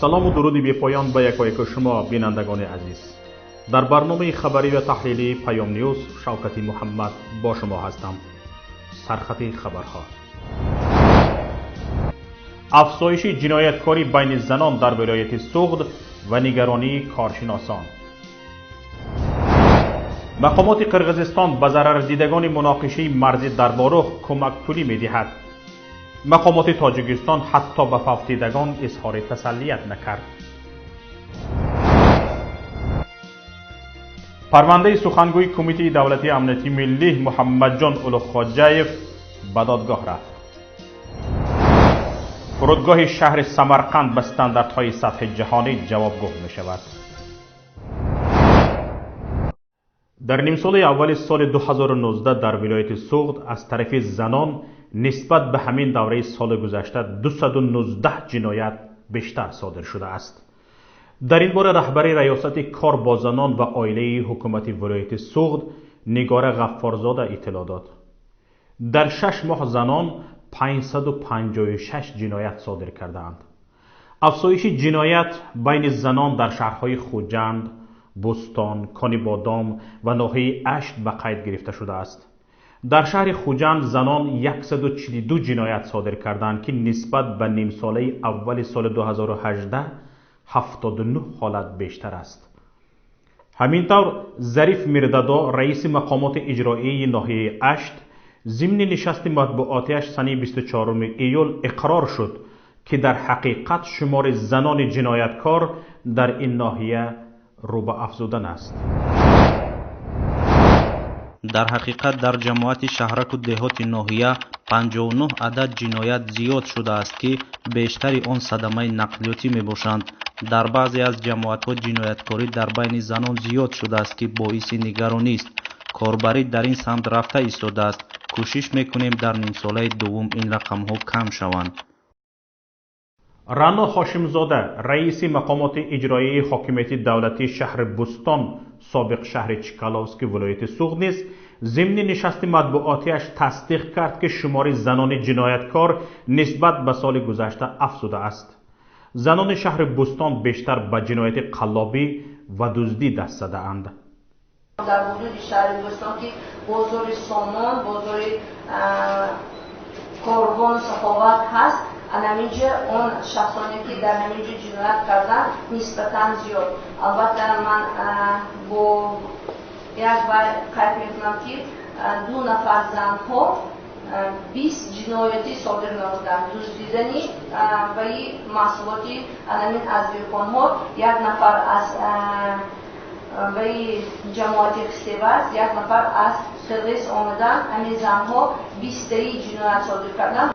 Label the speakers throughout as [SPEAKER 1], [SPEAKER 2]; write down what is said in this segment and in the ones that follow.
[SPEAKER 1] Салому дуруди бепоён ба якояки шумо, бинандагони азиз. Дар барномаи хабарӣ ва таҳлилии Паём Ньюз Шавкати Муҳаммад бо шумо ҳастам. Сархати хабарҳо. Афзоиши ҷинояткорӣ байни занон дар вилояти Суғд ва нигаронии коршиносон. Мақомоти Қирғизистон ба зарардидагони муноқишаи марзӣ дар Ворух кӯмакпулӣ медиҳад. Мақомоти Тоҷикистон ҳатто ба фавтидагон изҳори тасаллият накард. Парвандаи сухангӯи Кумитаи давлатии амнияти миллӣ Муҳаммадҷон Улуғхоҷаев ба додгоҳ рафт. Фурудгоҳи шаҳри Самарқанд ба стандартҳои сатҳи ҷаҳонӣ ҷавобгӯ мешавад. Дар нимсолаи аввали соли 2019 дар вилояти Суғд аз тарафи занон нисбат ба ҳамин давраи соли гузашта 219 ҷиноят бештар содир шудааст. Дар ин бора раҳбари раёсати кор бо занон ва оилаи ҳукумати вилояти Суғд Нигора Ғаффорзода иттилоъ дод. Дар 6 моҳ занон 556 ҷиноят содир кардаанд. Афзоиши ҷиноят байни занон дар шаҳрҳои Хуҷанд, Бӯстон, Конибодом ва ноҳияи Ашт ба қайд гирифта шудааст. Дар шаҳри Хуҷанд занон 142 ҷиноят содир карданд, ки нисбат ба нимсолаи аввали соли 2018 79 ҳолат бештар аст. Ҳамин тавр Зариф Мирдадо, раиси мақомоти иҷроияи ноҳияи Ашт, зимни нишасти матбуотиаш санаи 24 июл иқрор шуд, ки дар ҳақиқат шумори занони ҷинояткор дар ин ноҳия рӯ ба афзудан аст.
[SPEAKER 2] Дар ҳақиқат дар ҷамоати шаҳраку деҳоти ноҳия 59 адад ҷиноят зиёд шудааст, ки бештари он садамаи нақлиётӣ мебошанд. Дар баъзе аз ҷамоатҳо ҷинояткорӣ дар байни занон зиёд шудааст, ки боиси нигаронист. Корбарӣ дар ин самт рафта истодааст. Кӯшиш мекунем дар нимсолаи дуввум ин рақамҳо кам шаванд.
[SPEAKER 1] Рано Ҳошимзода, раиси мақомоти иҷроияи ҳокимияти давлатии шаҳри Бӯстон, собиқ шаҳри Чкаловски вилояти Суғд низ зимни нишасти матбуотиаш тасдиқ кард, ки шумори занони ҷинояткор нисбат ба соли гузашта афзудааст. Занони шаҳри Бӯстон бештар ба ҷинояти қаллобӣ ва дуздӣ даст задаанд.
[SPEAKER 3] Дар ҳудуди шаҳри Бӯстон, ки бозори Сомон, бозори корвону саховат ҳаст, анаминҷа он шахсоне, ки дар ҳаминҷо ҷиноят карданд, нисбатан зиёд. Албатта, ман бо як бар қайд мекунам, ки ду нафар занҳо 20 ҷиноятӣ содир намуданд. Дуздидани ваи маҳсулоти анамин аз дӯконҳо, як нафар аз ваи ҷамоати Хистеварз, як нафар аз Қирғиз омаданд. Ҳамин занҳо 20 ҷиноят содир карданд.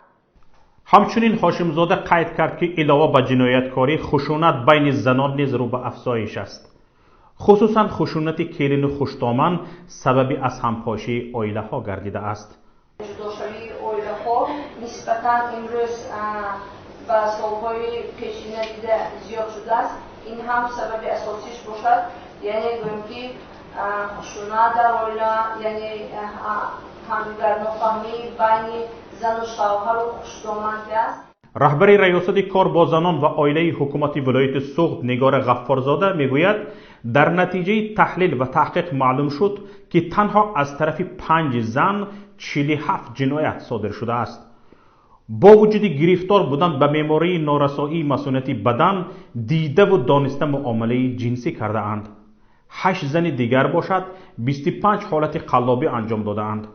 [SPEAKER 1] Ҳамчунин Ҳошимзода қайд кард, ки илова ба ҷинояткорӣ, хушунат байни занон низ рӯ ба афзоиш аст. Хусусан хушунати келину хуштоман сабаби аз ҳампошии оилаҳо гардидааст.
[SPEAKER 3] Ҷудошавии оилаҳо нисбатан имрӯз ба солҳои пешина дида зиёд шудааст. Ин ҳам сабаби асосиш бошад, яъне гӯем, ки хушунат дар оила, яъне ҳамдигарнофаҳмӣ байни зану шавҳару хуштоман ки аст.
[SPEAKER 1] Раҳбари раёсати кор бо занон ва оилаи ҳукумати вилояти Суғд Нигора Ғаффорзода мегӯяд, дар натиҷаи таҳлил ва таҳқиқ маълум шуд, ки танҳо аз тарафи 5 зан 47 ҷиноят содир шудааст. Бо вуҷуди гирифтор будан ба бемории норасоии масунияти бадан, дидаву дониста муомилаи ҷинсӣ кардаанд. 8 зани дигар бошад 25 ҳолати қаллобӣ анҷом додаанд.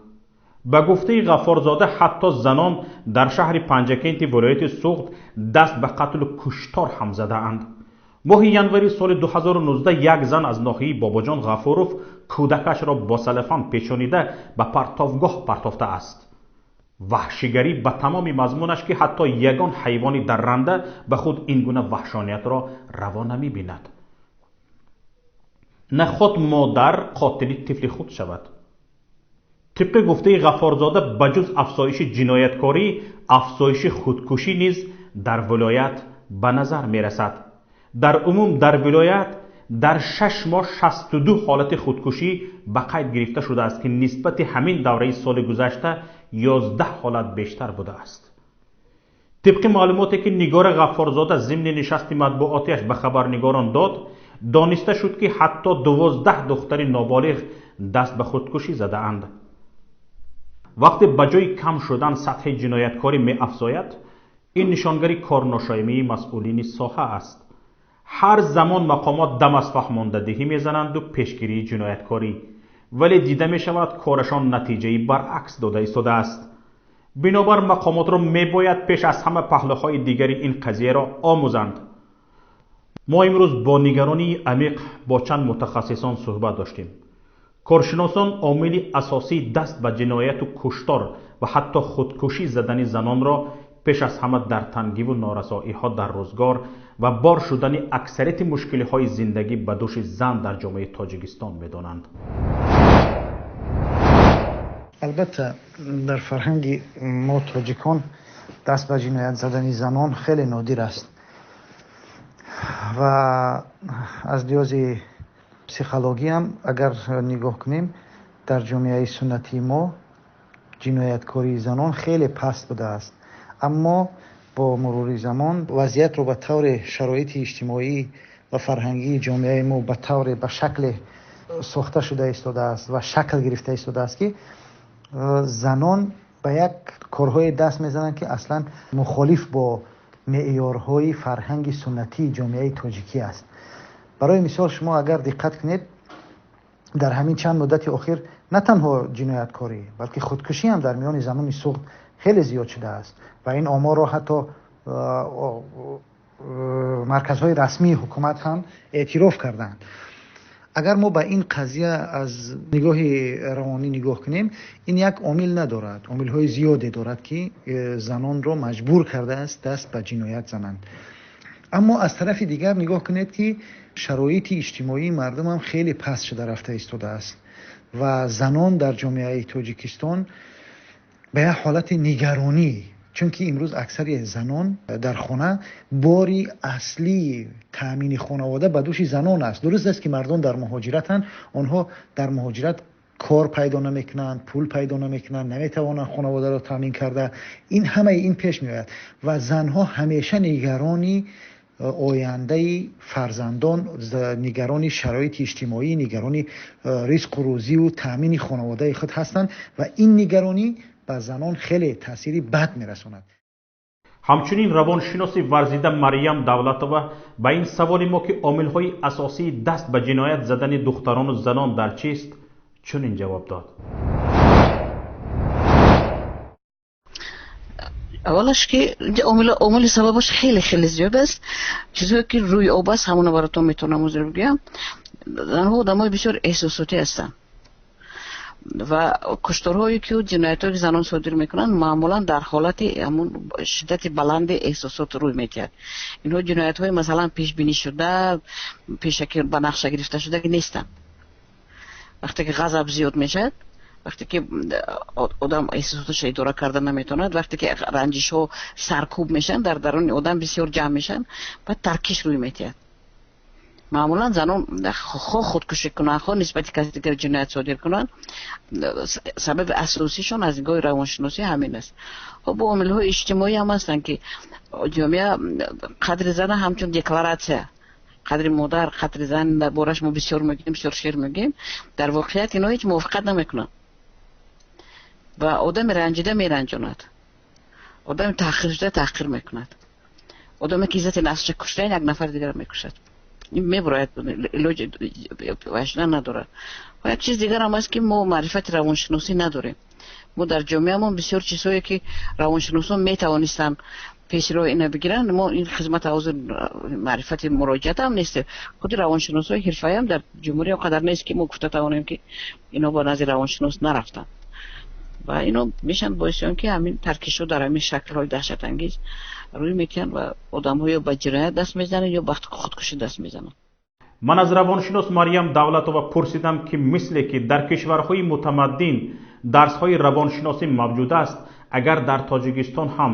[SPEAKER 1] Ба гуфтаи Ғаффорзода, ҳатто занон дар шаҳри Панҷакенти вилояти Суғд даст ба қатлу куштор ҳам задаанд. Моҳи январи соли 2019 як зан аз ноҳияи Бобоҷон Ғафуров кӯдакашро бо салафан печонида ба партовгоҳ партофтааст. Ваҳшигарӣ ба тамоми мазмунаш, ки ҳатто ягон ҳайвони дарранда ба худ ин гуна ваҳшониятро раво намебинад. Наход модар қотили тифли худ шавад. Тибқи гуфтаи Ғаффорзода, ба ҷуз афзоиши ҷинояткорӣ, афзоиши худкушӣ низ дар вилоят ба назар мерасад. Дар умум дар вилоят дар 6 моҳ 62 ҳолати худкушӣ ба қайд гирифта шудааст, ки нисбати ҳамин давраи соли гузашта 11 ҳолат бештар будааст. Тибқи маълумоте ки Нигора Ғаффорзода зимни нишасти матбуотиаш ба хабарнигорон дод, дониста шуд, ки ҳатто 12 духтари ноболиғ даст ба худкушӣ задаанд. Вақте ба ҷои кам шудан сатҳи ҷинояткорӣ меафзояд, ин нишонгари корношоямии масъулини соҳа аст. Ҳар замон мақомот дам аз фаҳмондадиҳӣ мезананду пешгирии ҷинояткорӣ, вале дида мешавад, корашон натиҷаи баръакс дода истодааст. Бинобар мақомотро мебояд пеш аз ҳама паҳлӯҳои дигари ин қазияро омӯзанд. Мо имрӯз бо нигаронии амиқ бо чанд мутахассисон суҳбат доштем. Коршиносон омили асосии даст ба ҷинояту куштор ва ҳатто худкушӣ задани занонро пеш аз ҳама дар тангиву норасоиҳо дар рӯзгор ва бор шудани аксарияти мушкилиҳои зиндагӣ ба дӯши зан дар ҷомеаи Тоҷикистон медонанд.
[SPEAKER 4] Албатта, дар фарҳанги мо тоҷикон даст ба ҷиноят задани занон хеле нодир аст ва аз лиҳози психологиям агар нигоҳ кунем, дар ҷомеаи суннатии мо ҷинояткории занон хеле паст будааст. Аммо бо мурури замон вазъиятро ба тавре шароити иҷтимоӣ ва фарҳангии ҷомеаи мо ба тавре ба шакле сохта шуда истодааст ва шакл гирифта истодааст, ки занон ба як корҳое даст мезананд, ки аслан мухолиф бо меъёрҳои фарҳанги суннатии ҷомеаи тоҷикӣ аст. Барои мисол, шумо агар диққат кунед, дар ҳамин чанд муддати охир на танҳо ҷинояткорӣ, балки худкушӣ ҳам дар миёни занони Суғд хеле зиёд шудааст ва ин оморро ҳатто марказҳои расмии ҳукумат ҳам эътироф карданд. Агар мо ба ин қазия аз нигоҳи равонӣ нигоҳ кунем, ин як омил надорад, омилҳои зиёде дорад, ки занонро маҷбур кардааст даст ба ҷиноят зананд. Аммо аз тарафи дигар нигоҳ кунед, ки шароити иҷтимоии мардум ҳам хеле паст шуда рафта истодааст ва занон дар ҷомеаи Тоҷикистон ба як ҳолати нигаронӣ, чунки имрӯз аксари занон дар хона, бори аслии таъмини хонавода ба дӯши занон аст. Дуруст аст, ки мардон дар муҳоҷиратанд, онҳо дар муҳоҷират кор пайдо намекунанд, пул пайдо намекунанд, наметавонанд хонаводаро таъмин карда. Ин ҳамаи ин пеш меояд ва занҳо ҳамеша нигарони ояндаи фарзандон, нигарони шароити иҷтимоӣ, нигарони ризқу рӯзиву таъмини хонаводаи худ ҳастанд ва ин нигаронӣ ба занон хеле таъсири бад мерасонад.
[SPEAKER 1] Ҳамчунин равоншиноси варзида Марьям Давлатова ба ин саволи мо, ки омилҳои асосии даст ба ҷиноят задани духтарону занон дар чист, чунин ҷавоб дод.
[SPEAKER 5] Аввалаш, ки омили сабабаш хеле хеле зиёд аст. Чизҳое, ки рӯи об аст, ҳамона баротон метавонам ҳозир бигӯям. Занҳо одамои бисёр эҳсосотӣ ҳастанд ва кушторҳое ки ҷиноятҳое, ки занон содир мекунанд, маъмулан дар ҳолати ҳамун шиддати баланди эҳсосот рӯй медиҳад. Инҳо ҷиноятҳои, масалан, пешбинӣ шуда, пешакӣ ба нақша гирифта шуда нестанд. Вақте ки ғазаб зиёд мешавад, вақте ки одам эҳсосоташро идора карда наметавонад, вақте ки ранҷишҳо саркӯб мешаванд, дар даруни одам бисёр ҷамъ мешаванд, баъд таркиш рӯй медиҳад. Маъмулан занон хоҳ худкушӣ кунанд, хоҳ нисбати каси дигар ҷиноят содир кунанд, сабаби асосишон аз нигоҳи равоншиносӣ ҳамин аст. Хоб, омилҳои иҷтимоӣ ҳам ҳастанд, ки ҷомеа қадри зана ҳамчун декларатсия, қадри модар, қадри зан дар бораш мо бисёр мегӯем, бисёр шер мегӯем, дар воқеият инҳо ҳеҷ мувофиқат намекунанд ва одами ранҷида меранҷонад, одами таҳқир шуда таҳқир мекунад, одаме ки иззати нафсаша кушта, як нафар дигар мекушад. Ин мебурояд, илоҷ шудан надорад. Ва як чиз дигар ҳам аст, ки мо маърифати равоншиносӣ надорем. Мо дар ҷомеамон бисёр чизҳое, ки равоншиносон метавонистанд пеши роҳи ина бигиранд, мо ин хизмат ҳозир маърифати муроҷиат ҳам нест. Худи равоншиносҳои ҳирфаӣ ҳам дар ҷумҳурӣ он қадар нест, ки мо гуфта тавонем, ки ино ба назди равоншинос нарафтанд. Ва ино мешаванд боиси он, ки ҳамин таркишҳо дар ҳамин шаклҳои даҳшатангез рӯй метиҳанд ва одамҳо ё ба ҷиноят даст мезананд, ё ба худкушӣ даст мезананд.
[SPEAKER 1] Ман аз равоншинос Марьям Давлатова пурсидам, ки мисле ки дар кишварҳои мутамаддин дарсҳои равоншиносӣ мавҷуд аст, агар дар Тоҷикистон ҳам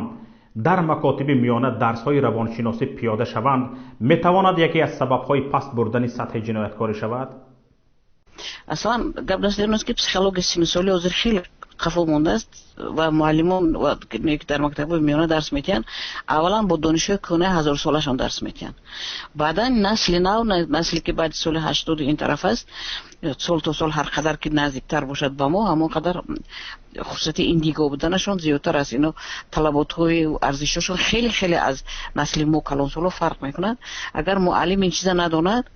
[SPEAKER 1] дар макотиби миёна дарсҳои равоншиносӣ пиёда шаванд, метавонад яке аз сабабҳои паст бурдани сатҳи ҷинояткорӣ шавад?
[SPEAKER 5] Аслан гап дар он аст, ки психологияи синну соли ҳозир хеле Қафо мондааст ва муаллимон, ки дар мактабҳои миёна дарс медиҳанд, аввалан бо донишҳои кӯҳнаи ҳазорсолашон дарс медиҳанд. Баъдан насли нав, насле ки баъди соли 80 ин тараф аст, сол то сол ҳар қадар ки наздиктар бошад ба мо, ҳамон қадар хусусияти индиго буданашон зиёдтар аст. Ино талаботҳои арзишҳошон хеле хеле аз насли мо, калонсоло, фарқ мекунад. Агар муаллим ин чиза надонад,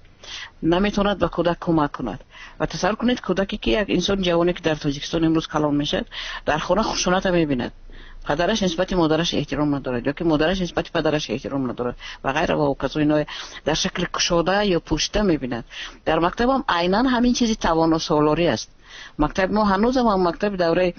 [SPEAKER 5] наметавонад ба кӯдак кӯмак кунад. Ва тасаввур кунед, кӯдаке ки, як инсони ҷавоне ки дар Тоҷикистон имрӯз калон мешавад, дар хона хушуната мебинад, падараш нисбати модараш эҳтиром надорад ё ки модараш нисбати падараш эҳтиром надорад ва ғайра ва ҳоказо, ино дар шакли кушода ё пӯшида мебинад. Дар мактабам айнан ҳамин чизи тавоносолорӣ аст. Мактаби мо ҳанӯзам ҳам мактаби давраи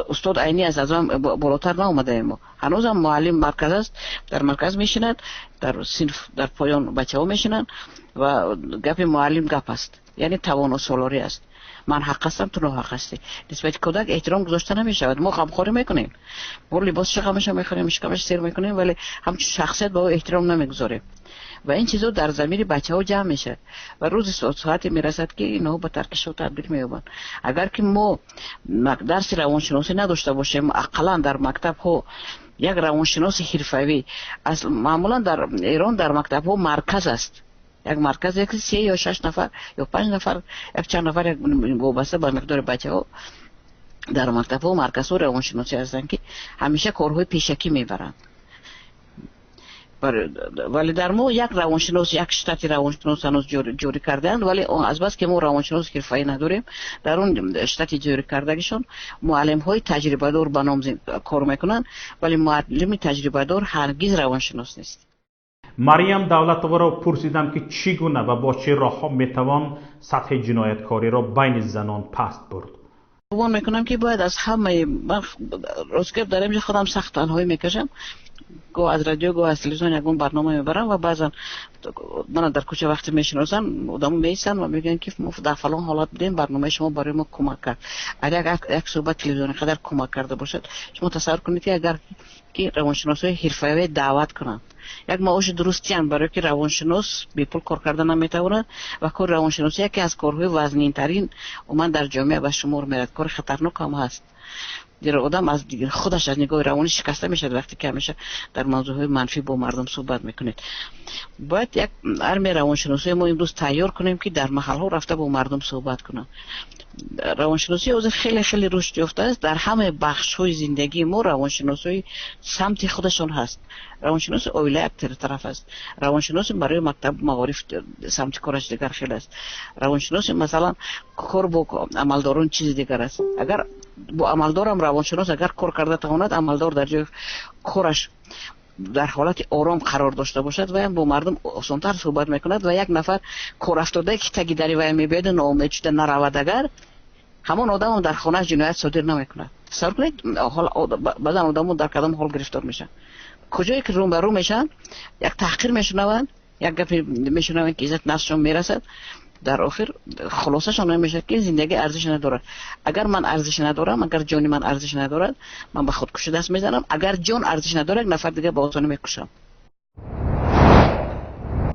[SPEAKER 5] устод Айнӣ аст, аз он болотар наомадаем. Мо ҳанӯзам муаллим марказ аст, дар марказ мешинад, дар синф дар поён бачаҳо мешинанд ва гапи муаллим гап аст, яъне тавоносолорӣ аст. Ман ҳақ ҳастам, ту ноҳақ ҳастӣ. Нисбати кӯдак эҳтиром гузошта намешавад. Мо ғамхорӣ мекунем, мо либосша ғамаша мехӯрем, шикамаш сер мекунем, вале ҳамчун шахсият ба ӯ эҳтиром намегузорем. Ва ин чизо дар замири бачаҳо ҷамъ мешавад ва рӯзи соате мерасад, ки инҳо ба таркишҳо табдил меёбанд. Агар ки мо дарси равоншиносӣ надошта бошем, ақаллан дар мактабҳо як равоншиноси ҳирфавӣ. Маъмулан дар Эрон дар мактабҳо марказ аст, як марказ, як се ё шаш нафар ё панҷ нафар, як чанд нафар, вобаста ба миқдори бачаҳо, дар мактабҳо марказҳои равоншиносӣ ҳастанд, ки ҳамеша корҳои пешакӣ мебаранд. Вале дар мо як равоншинос, як штати равоншинос ҳанӯз ҷорӣ кардаанд, вале азбаски мо равоншиноси ҳирфаӣ надорем, дар он штати ҷорӣ кардагишон муаллимҳои таҷрибадор ба ном кор мекунанд, вале муаллими таҷрибадор ҳаргиз равоншинос нест.
[SPEAKER 1] Марьям Давлатоваро пурсидам, ки чӣ гуна ва бо чӣ роҳҳо метавон сатҳи ҷинояткориро байни занон паст бурд.
[SPEAKER 5] Гумон мекунам, ки бояд аз ҳамаи, ман рост гап, дар инҷо худам сахт танҳоӣ мекашам. Гоҳ аз радио, гоҳ аз телевизион ягон барнома мебарам ва баъзан мана дар кӯча вақте мешиносанд, одамо меистанд ва мегӯянд, ки мо дар фалон ҳолат будем, барномаи шумо барои мо кӯмак кард. Агар як суҳбат телевизиони қадар кӯмак карда бошад, шумо тасаввур кунед, ки агар ки равоншиносҳои ҳирфавӣ даъват кунанд, як маоши дурустиам, барое ки равоншинос бепул кор карда наметавонад ва кори равоншиносӣ яке аз корҳои вазнинтарин умуман дар ҷомеа ба шумор меравад. Кори хатарнок ҳам ҳаст, зеро одам аз худаш аз нигоҳи равонӣ шикаста мешавад, вақте ки ҳамеша дар мавзӯъҳои манфӣ бо мардум суҳбат мекунед. Бояд як армияи равоншиносии мо имрӯз тайёр кунем, ки дар маҳалҳо рафта бо мардум суҳбат кунанд. Равоншиносӣ ҳозир хеле хеле рушд ёфтааст. Дар ҳамаи бахшҳои зиндагии мо равоншиносҳои самти худашон ҳаст. Равоншиноси оила як тараф аст, равоншиноси барои мактаб, маориф самти кораш дигар хел аст, равоншиноси, масалан, кор бо амалдорон чизи дигар аст. Агар бо амалдорам равоншинос агар кор карда тавонад, амалдор дар ҷои кораш дар ҳолати ором қарор дошта бошад, ваям бо мардум осонтар суҳбат мекунад. Ва як нафар корафтодае, ки таги дари вая мебиёяду ноумед шуда наравад, агар ҳамон одамам дар хонааш ҷиноят содир намекунад. Тасаввур кунед, баъзан одамо дар кадом ҳол гирифтор мешаванд. Куҷое ки рӯ ба рӯ мешаванд, як таҳқир мешунаванд, як гапе мешунаванд, ки иззати нафсшон мерасад. Дар охир хулосашон мешавад, ки зиндагӣ арзиш надорад. Агар ман арзиш надорам, агар ҷони ман арзиш надорад, ман ба худкушӣ даст мезанам. Агар ҷон арзиш надорад, як нафар дига ба осонӣ мекушам.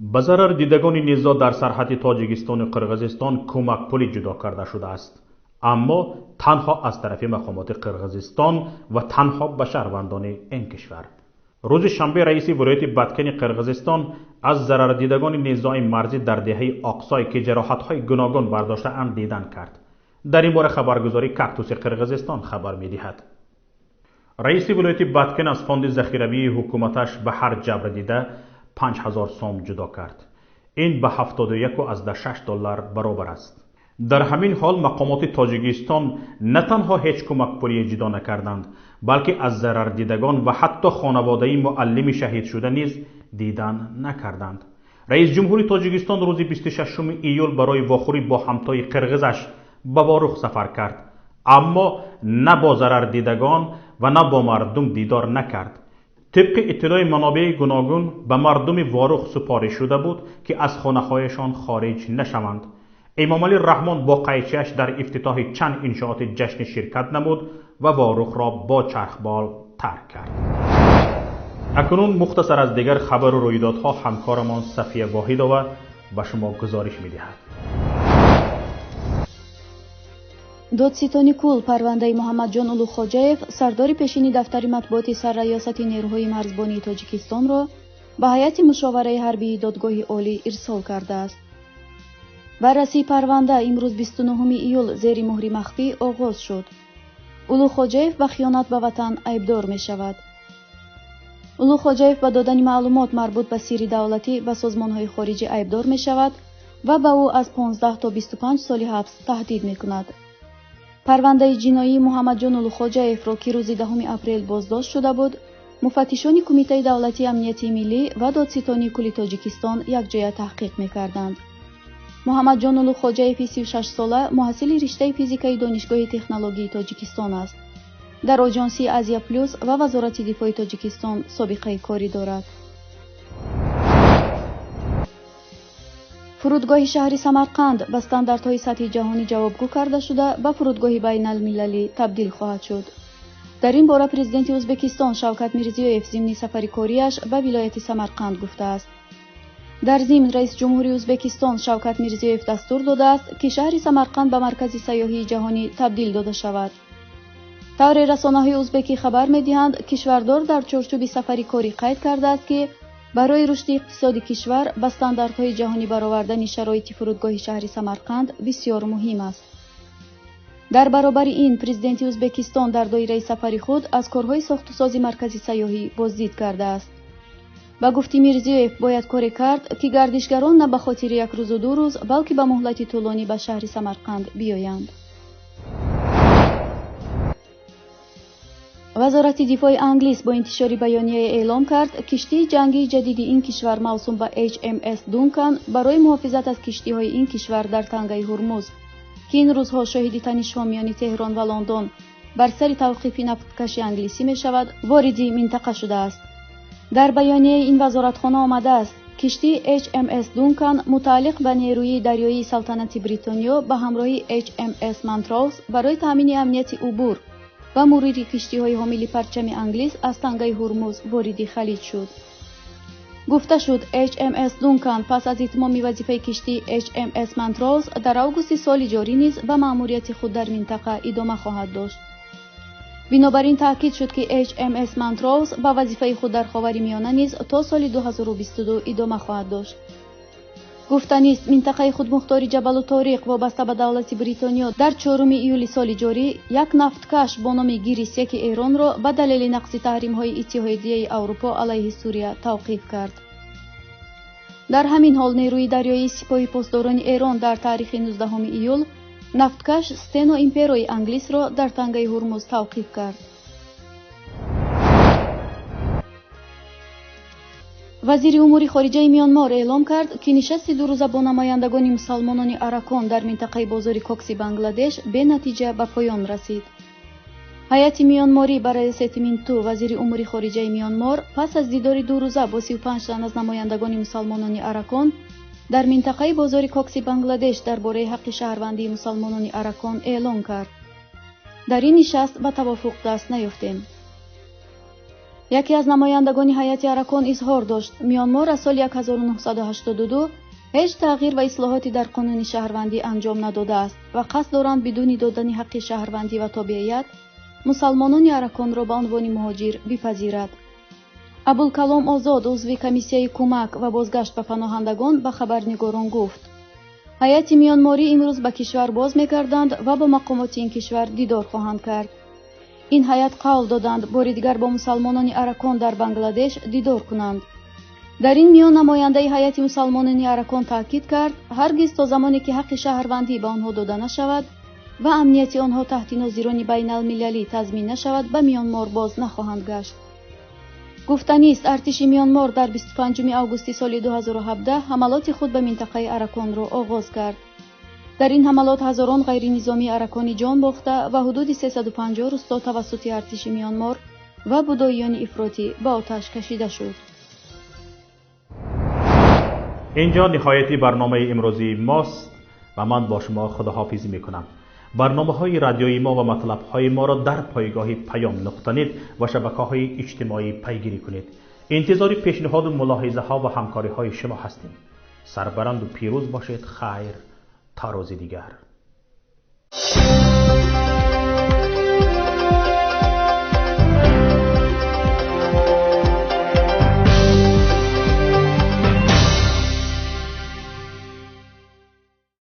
[SPEAKER 1] Ба зарардидагони низоъ дар сарҳади Тоҷикистону Қирғизистон кӯмакпулӣ ҷудо карда шудааст, аммо танҳо аз тарафи мақомоти Қирғизистон ва танҳо ба шаҳрвандони ин кишвар. Рӯзи шанбе раиси вилояти Баткени Қирғизистон аз зарардидагони низои марзӣ дар деҳаи Оқсой, ки ҷароҳатҳои гуногун бардоштаанд, дидан кард. Дар ин бора хабаргузории Кактуси Қирғизистон хабар медиҳад. Раиси вилояти Баткен аз фонди захиравии ҳукуматаш ба ҳар ҷабрдида 5000 сом ҷудо кард. Ин ба 71,6 доллар баробар аст. Дар ҳамин ҳол мақомоти Тоҷикистон на танҳо ҳеҷ кӯмакпулие ҷудо накарданд, балки аз зарардидагон ва ҳатто хонаводаи муаллими шаҳидшуда низ дидан накарданд. Раис ҷумҳури Тоҷикистон рӯзи 26 июл барои вохӯрӣ бо ҳамтои қирғизаш ба Ворух сафар кард, аммо на бо зарардидагон ва на бо мардум дидор накард. Тибқи иттилои манобеи гуногун, ба мардуми Ворух супориш шуда буд, ки аз хонаҳояшон хориҷ нашаванд. Эмомалӣ Раҳмон бо қайчиаш дар ифтитоҳи чанд иншооти ҷашнӣ ширкат намуд ва Ворухро бо чархбол тарк кард. Акнун мухтасар аз дигар хабару рӯйдодҳо ҳамкорамон Сафия Воҳидова ба шумо гузориш медиҳад.
[SPEAKER 6] Додситони кул парвандаи Муҳаммадҷон Улуғхоҷаев, сардори пешини дафтари матбуоти сарраёсати нерӯҳои марзбонии Тоҷикистонро ба ҳайати мушовараи ҳарбии додгоҳи олӣ ирсол кардааст. Баррасии парванда имрӯз 29 июл зери муҳри махфӣ оғоз шуд. Улуғхоҷаев ба хиёнат ба ватан айбдор мешавад. Улуғхоҷаев ба додани маълумот марбут ба сирри давлатӣ ба созмонҳои хориҷӣ айбдор мешавад ва ба ӯ аз 15 то 25 соли ҳабс таҳдид мекунад. Парвандаи ҷиноии Муҳаммадҷон Улуғхоҷаевро, ки рӯзи 10 апрел боздошт шуда буд, муфаттишони Кумитаи давлатии амнияти миллӣ ва додситонии кулли Тоҷикистон якҷоя таҳқиқ мекарданд. Муҳаммадҷон Улуғхоҷаеви 36-сола муҳассили риштаи физикаи Донишгоҳи технологияи Тоҷикистон аст. Дар Оҷонсии Азия Плюс ва Вазорати дифои Тоҷикистон собиқаи корӣ дорад. Фурудгоҳи шаҳри Самарқанд ба стандартҳои сатҳи ҷаҳонӣ ҷавобгӯ карда шуда, ба фурудгоҳи байналмилалӣ табдил хоҳад шуд. Дар ин бора президенти Ӯзбекистон Шавкат Мирзиёев зимни сафари кориаш ба вилояти Самарқанд гуфтааст. Дар зимн раиси ҷумҳури Ӯзбекистон Шавкат Мирзиёев дастур додааст, ки шаҳри Самарқанд ба маркази сайёҳии ҷаҳонӣ табдил дода шавад. Тавре расонаҳои ӯзбекӣ хабар медиҳанд, кишвардор дар чорчӯби сафари корӣ қайд кардааст, ки барои рушди иқтисоди кишвар ба стандартҳои ҷаҳонӣ баровардани шароити фурудгоҳи шаҳри Самарқанд бисёр муҳим аст. Дар баробари ин президенти Ӯзбекистон дар доираи сафари худ аз корҳои сохтусози маркази сайёҳӣ боздид кардааст. Ба гуфти Мирзиёев, бояд коре кард, ки гардишгарон на ба хотири як рӯзу ду рӯз, балки ба муҳлати тӯлонӣ ба шаҳри Самарқанд биёянд. Вазорати дифои Англис бо интишори баёнияе эълом кард, киштии ҷангии ҷадиди ин кишвар мавсум ба HMS Дункан барои муҳофизат аз киштиҳои ин кишвар дар тангаи Ҳурмуз, ки ин рӯзҳо шоҳиди танишҳо миёни Теҳрон ва Лондон бар сари тавқифи нафткаши англисӣ мешавад, вориди минтақа шудааст. Дар баёнияи ин вазоратхона омадааст, киштии HMS Дункан мутааллиқ ба нерӯи дарёии Салтанати Бритониё ба ҳамроҳи HMS Монтроуз барои таъмини амнияти убур ва мурури киштиҳои ҳомили парчами Англис аз тангаи Ҳурмуз вориди халиҷ шуд. Гуфта шуд, HMS Дункан пас аз итмоми вазифаи киштии HMS Монтроуз дар августи соли ҷорӣ низ ба маъмурияти худ дар минтақа идома хоҳад дошт. Бинобар ин таъкид шуд, ки HMS Монтроуз ба вазифаи худ дар Ховари Миёна низ то соли 2022 идома хоҳад дошт. Гуфтанист, минтақаи худмухтори Ҷабалу Ториқ вобаста ба давлати Бритониё дар 4 июли соли ҷорӣ як нафткаш бо номи Гирисеки Эронро ба далели нақзи таҳримҳои Иттиҳодияи Аврупо алайҳи Сурия тавқиф кард. Дар ҳамин ҳол нерӯи дарёии Сипоҳи посдорони Эрон дар таърихи 19 июл нафткаш Стено Имперои Англисро дар тангаи Ҳурмуз тавқиф кард. Вазири умури хориҷаи Миёнмор эълом кард, ки нишасти дурӯза бо намояндагони мусалмонони Аракон дар минтақаи бозори Кокси Бангладеш бенатиҷа ба поён расид. Ҳайати Миёнморӣ ба раёсати Минту, вазири умури хориҷаи Миёнмор, пас аз дидори дурӯза бо 35 тан аз намояндагони мусалмонони Аракон дар минтақаи бозори Кокси Бангладеш дар бораи ҳаққи шаҳрвандии мусалмонони Аракон эълон кард. Дар ин нишаст ба тавофуқ даст наёфтем. Яке аз намояндагони ҳайати Аракон изҳор дошт, Миёнмор аз соли 1982 ҳеҷ тағйир ва ислоҳоте дар қонуни шаҳрвандӣ анҷом надодааст ва қасд доранд бидуни додани ҳаққи шаҳрвандӣ ва тобеият мусалмонони Араконро ба унвони муҳоҷир бипазирад. Абулкалом Озод, узви комиссияи кӯмак ва бозгашт ба паноҳандагон, ба хабарнигорон гуфт: ҳайати Миёнморӣ имрӯз ба кишвар боз мегарданд ва бо мақомоти ин кишвар дидор хоҳанд кард. Ин ҳайат қавл доданд бори дигар бо мусалмонони Аракон дар Бангладеш дидор кунанд. Дар ин миён намояндаи ҳайати мусалмонони Аракон таъкид кард, ҳаргиз то замоне ки ҳаққи шаҳрвандӣ ба онҳо дода нашавад ва амнияти онҳо таҳти нозирони байналмилалӣ тазмин нашавад, ба Миёнмор боз нахоҳанд гашт. Гуфтанист, артиши Миёнмор дар 25 августи соли 2017 ҳамалоти худ ба минтақаи Араконро оғоз кард. Дар ин ҳамалот ҳазорон ғайринизомии араконӣ ҷон бохта ва ҳудуди 350 рӯсто тавассути артиши Миёнмор ва будоиёни ифротӣ ба оташ кашида шуд.
[SPEAKER 1] Инҷо ниҳояти барномаи имрӯзии мост ва ман бо шумо худоҳофизӣ мекунам. Барномаҳои радиои мо ва матлабҳои моро дар пойгоҳи паём нуқта нет ва шабакаҳои иҷтимоӣ пайгирӣ кунед. Интизори пешниҳоду мулоҳизаҳо ва ҳамкориҳои шумо ҳастем. Сарбаланду пирӯз бошед. Хайр, تا روز دیگر.